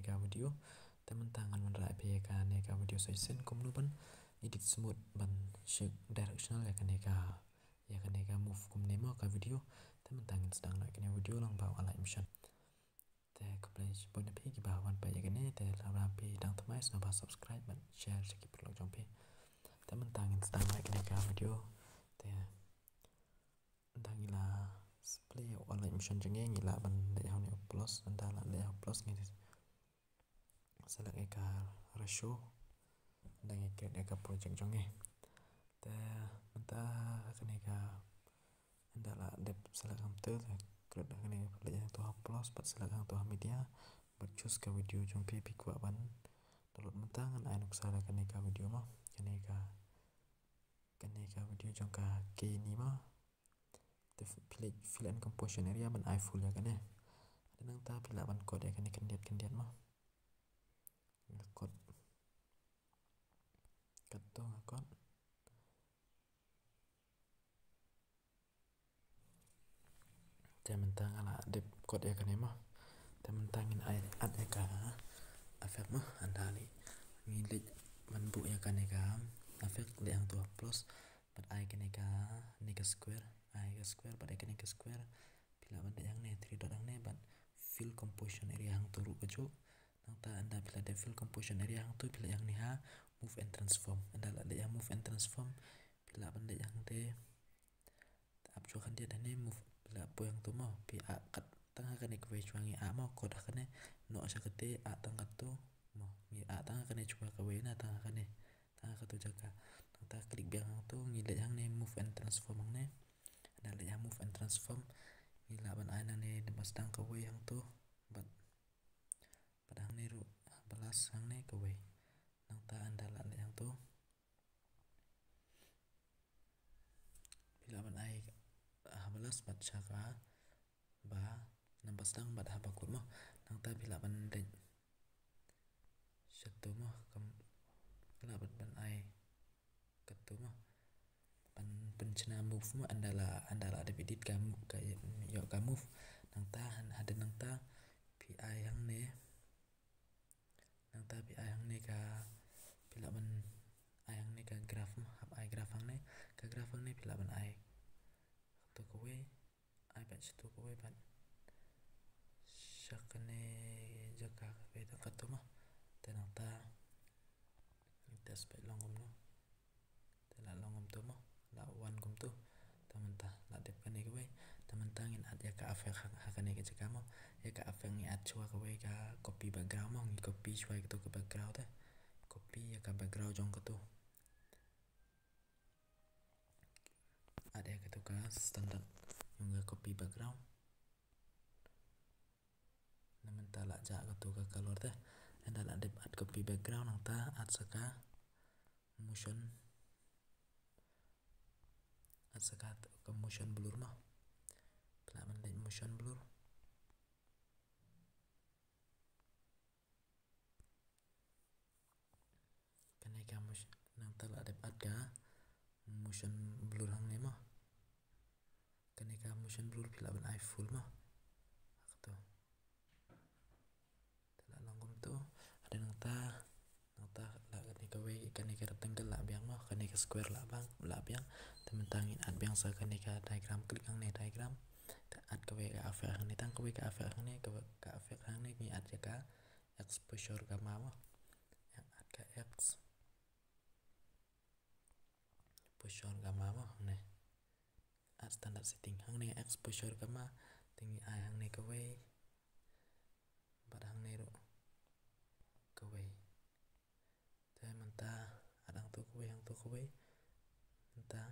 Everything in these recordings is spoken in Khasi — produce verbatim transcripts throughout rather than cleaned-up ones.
Ka video. Te mynta ngan wanrah ïa phi ïa kane ka video suggestion kumno ban edit smooth ban shake directional ïa kane ka, ïa kane ka move kumne mo ka video. Te mynta ngin sdang noh ïa kane video lang ba u Alight Motion. Te khublei shibun ïa phi kiba wan peit ïa kane, te lada phi dang thymmai sngewbha subscribe bad share sha ki paralok jong phi. Te mynta ngin sdang noh ïa kane ka video. Te ynda ngi la play ïa u Alight Motion jong ngi, ngi lah ban leit ha une u plus, ynda la leit ha u plus ngi select ïa ka ratio, ynda ngi create ïa ka project jong ngi. Te mynta kane ka, ynda la dep select hangto, te create kane, leit hangto ha plus bad select hangto ha media bad choose ka video jong phi phi kwah ban download. Mynta ngan ai nuksa da kane ka video mo, kane ka, kane ka video jong ka Kane mo. Te phi leit fill and composition area ban ai full ïa kane. Hadien nangta phi lah ban cut ïa kane khyndiat khyndiat mo. Nga cut. Katto nga cut. Te mynta nga la dep cut ïa kane mo. Te mynta ngin ai add ïa ka effect mo, ynda lei ngi leit ban buh ïa kane ka effect, leit hangto ha plus bad ai kane ka, ne ka square, ai ka square bad ai kane ka square. Phi lah ban leit hangne three dot hangne bad fill composition area hangto ruh kajuh. Nangta ynda phi la dep fill composition area hangto phi leit hangne ha move and transform. Ynda la leit ha move and transform phi lah ban leit hangte. Te ap shuwa khyndiat hangne move, phi lah poi hangto mo, phi ah kat tang ha kane kawei shuwa, ngi ah mo cut ha kane, noh sha kate ah tang katto mo, ngi ah tang ha kane shuwa kawei na, tang ha kane, tang ha kato jaka. Nangta click biang hangto, ngi leit hangne move and transform hangne. Ynda leit ha move and transform ngi lah ban ai nangne, naba sdang kawei hangto bad, bad hangne ruh, haba last hangne kawei. Nangta ynda la leit hangto phi lah ban ai haba last bad sha kaba naba sdang bad haba kut mo. Nangta phi lah ban leit shato mo, kam, phi lah ban, ban ai kato mo, ban pynshna move mo, ynda la, ynda la dep edit ka move, ka ïoh ka move. Nangta hadien nangta phi ai hangne. Nangta phi ai hangne ka, phi lah ban ai hangne ka graph mo, hap ai graph hangne, ka graph hangne phi lah ban ai. Kato kawei, ai bad shato kawei bad sha kane jaka kawei, tang kato mo. Te nangta ngi test bad long kumno. Te la long kumto mo, la wan kumto. Te mynta la dep kane kawei. Te mynta ngin add ïa ka effect ha, ha kane ka jaka mo. Ïa ka effect ngi add shuwa kawei ka copy background mo, ngi copy shuwa ïa kato ka background te. Copy ïa ka background jong kato. Add ïa kato ka standard jong ka copy background. Na mynta la jah kato ka color te. Ynda la dep add copy background nangta add sa ka motion, add sa ka, ka motion blur mo. Phi lah ban leit motion blur. Kane ka motion, nangta la dep add ka motion blur hangne mo. Kane ka motion blur phi lah ban ai full mo. Kato. Te la long kumto. Hadien nangta, nangta la kane kawei, kane ka rectangle lah biang mo, kane ka square lah bang, lah biang. Te mynta ngin add biang sa kane ka diagram, click hangne diagram. Te add kawei ka effect hangne, tang kawei ka effect hangne, ka, ka effect hangne ngi add ïa ka exposure gamma mo. Ïa add ka ex posure gamma mo hangne. Add standard setting. Hangne exposure gamma, te ngi ai hangne kawei bad hangne ruh kawei. Te mynta add hangto kawei, hangto kawei. Mynta,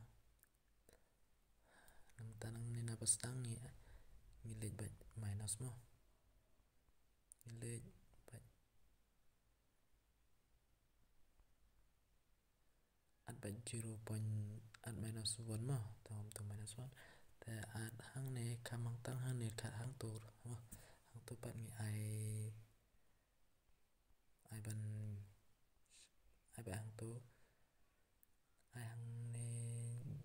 mynta nangne naba sdang ngi, ngi leit bad minus mo. Ngi leit bad add bad zero point, add minus one mo, te hangto minus one. Te add hangne, ka mang tang hangne, ka hangto mo. Hangto pat ngi ai, ai ban, ai bad hangto, ai hangne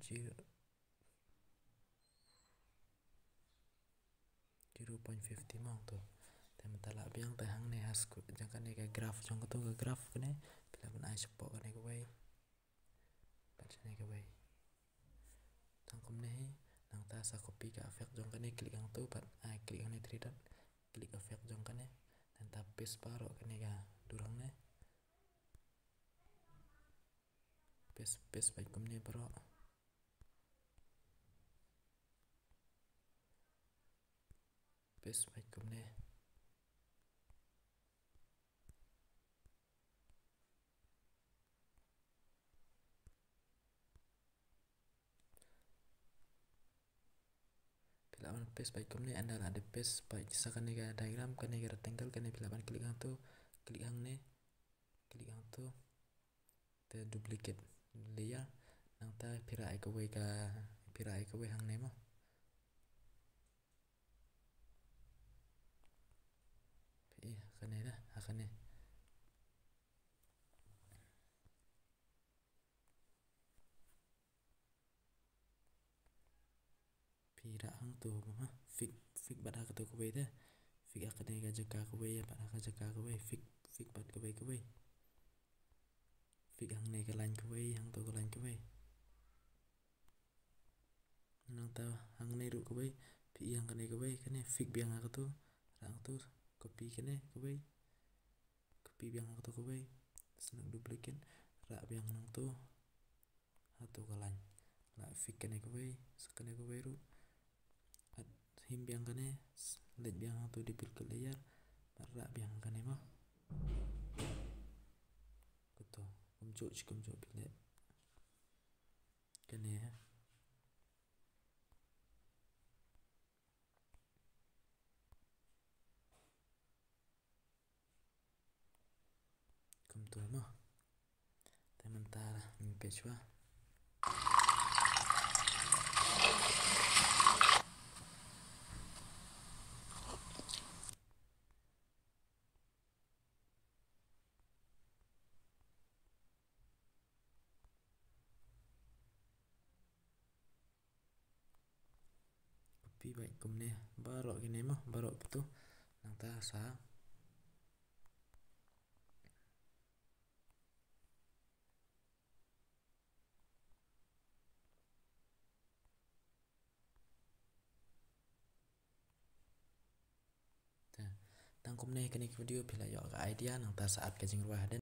zero, zero point fifty mo hangto. Te mynta lah biang te hangne Jong kane ka graph, jong katu ka graph kane, phi lah ban ai shapoh kane kawei. Bad shane kawei. Tang kumne hi, nangta sa copy ka effect jong kane, click hangtu, bad ai click hangne three dot, click effect jong kane, nangta paste baroh kane ka dur hangne. Paste, paste bad kumne baroh. Paste bad kumne. Phi lah ban paste bad kumne, ynda la dep paste bad sa kane ka diagram, kane ka rectangle, kane phi lah ban click hangtu, click hangne, click hangtu. Te duplicate layer. Nangta phi rah ïa kawei ka, phi rah ïa kawei hangne mo. Phi ïa kane da, ha kane. Phi rah hangtu mo ha, fix, fix bad ha katu kawei te. Fix ha kane ka jaka kawei, bad ha ka jaka kawei, fix, fix bad kawei kawei. Fix hangne ka line kawei, hangtu ka line kawei. Nangta hangne ruh kawei, phi ïa kane kawei, kane fix biang ha katu, rah hangtu, copy kane kawei. Copy biang ha katu kawei, sngap duplicate, rah biang hangtu, hatu ka line. La fix kane kawei, sa kane kawei ruh. At him biang kane, leit biang hatu duplicate layer, bad rah biang kane mo. Katu, kumjuh, kumjuh phi leh. Kane ha. Kumtu mo. Te mynta ngin peit shuwa. Copy bad kumne baroh kine mo, baroh kitu. Nangta sa Te, tang kumne kane ka video phi la ïoh ka idea, nangta sa ap ka jingrwai hadien.